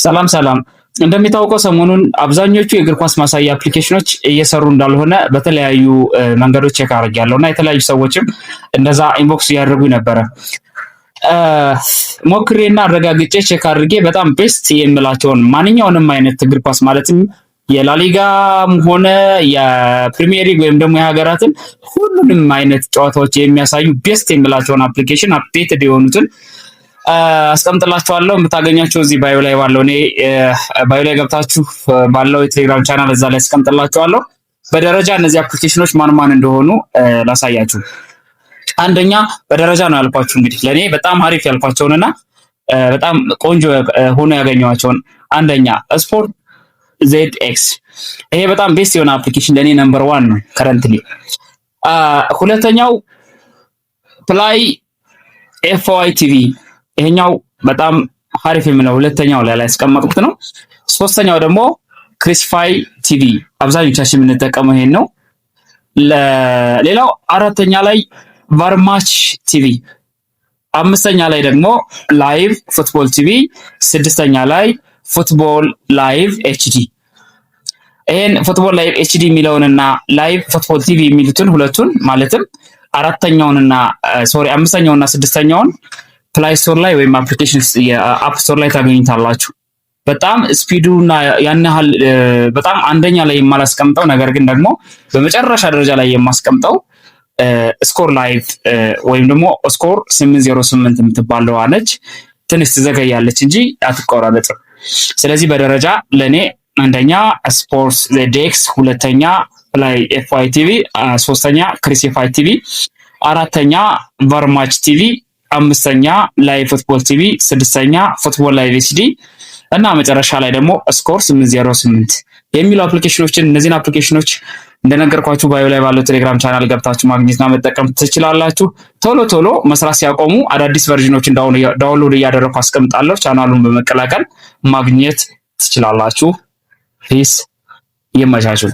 ሰላም ሰላም። እንደሚታወቀው ሰሞኑን አብዛኞቹ የእግር ኳስ ማሳያ application ኖች እየሰሩ እንዳልሆነ በተለያዩ መንገዶች check አድርጌያለሁ እና የተለያዩ ሰዎችም እንደዛ inbox እያደረጉ ነበረ። ሞክሬና አረጋግጬ check አድርጌ በጣም best የምላቸውን ማንኛውንም አይነት እግር ኳስ፣ ማለትም የላሊጋም ሆነ የፕሪሚየር ሊግ ወይም ደግሞ የሀገራትን ሁሉንም አይነት ጨዋታዎች የሚያሳዩ best የምላቸውን application updated የሆኑትን አስቀምጥላችኋለሁ። የምታገኛቸው እዚህ bio ላይ ባለው፣ እኔ bio ላይ ገብታችሁ ባለው የቴሌግራም ቻናል እዛ ላይ አስቀምጥላችኋለሁ። በደረጃ እነዚህ application ኖች ማን ማን እንደሆኑ ላሳያችሁ። አንደኛ በደረጃ ነው ያልኳችሁ። እንግዲህ ለእኔ በጣም አሪፍ ያልኳቸውንና በጣም ቆንጆ ሆኖ ያገኘኋቸውን፣ አንደኛ Sport ZX፣ ይሄ በጣም best የሆነ application ለእኔ number one ነው currently። ሁለተኛው Play FY TV፣ ይሄኛው በጣም አሪፍ የሚለው ሁለተኛው ላይ ያስቀመጥኩት ነው። ሶስተኛው ደግሞ Cricfy TV፣ አብዛኞቻችን የምንጠቀመው ይሄን ነው። ሌላው አራተኛ ላይ VARMatch TV፣ አምስተኛ ላይ ደግሞ Live Football TV፣ ስድስተኛ ላይ Football Live HD። ይሄን Football Live HD የሚለውንና Live Football TV የሚሉትን ሁለቱን፣ ማለትም አራተኛውንና፣ sorry፣ አምስተኛውንና ስድስተኛውን Play Store ላይ ወይም application የ App Store ላይ ታገኙታላችሁ። በጣም speed ኡና ያን ያህል በጣም አንደኛ ላይ የማላስቀምጠው፣ ነገር ግን ደግሞ በመጨረሻ ደረጃ ላይ የማስቀምጠው Score Live ወይም ደግሞ Score 808 የምትባለው ነች። ትንሽ ትዘገያለች እንጂ አትቆራረጥም። ስለዚህ በደረጃ ለእኔ አንደኛ Sport ZX፣ ሁለተኛ Play FY TV፣ ሶስተኛ Cricfy TV፣ አራተኛ VARMatch TV፣ አምስተኛ Live Football TV፣ ስድስተኛ Football Live HD እና መጨረሻ ላይ ደግሞ Score 808 የሚሉ application ኖችን፣ እነዚህን application ኖች እንደነገርኳችሁ bio ላይ ባለው ቴሌግራም ቻናል ገብታችሁ ማግኘትና መጠቀም ትችላላችሁ። ቶሎ ቶሎ መስራት ሲያቆሙ አዳዲስ version ኖችን download እያደረኩ አስቀምጣለሁ። ቻናሉን በመቀላቀል ማግኘት ትችላላችሁ። Peace፣ ይመቻችሁ።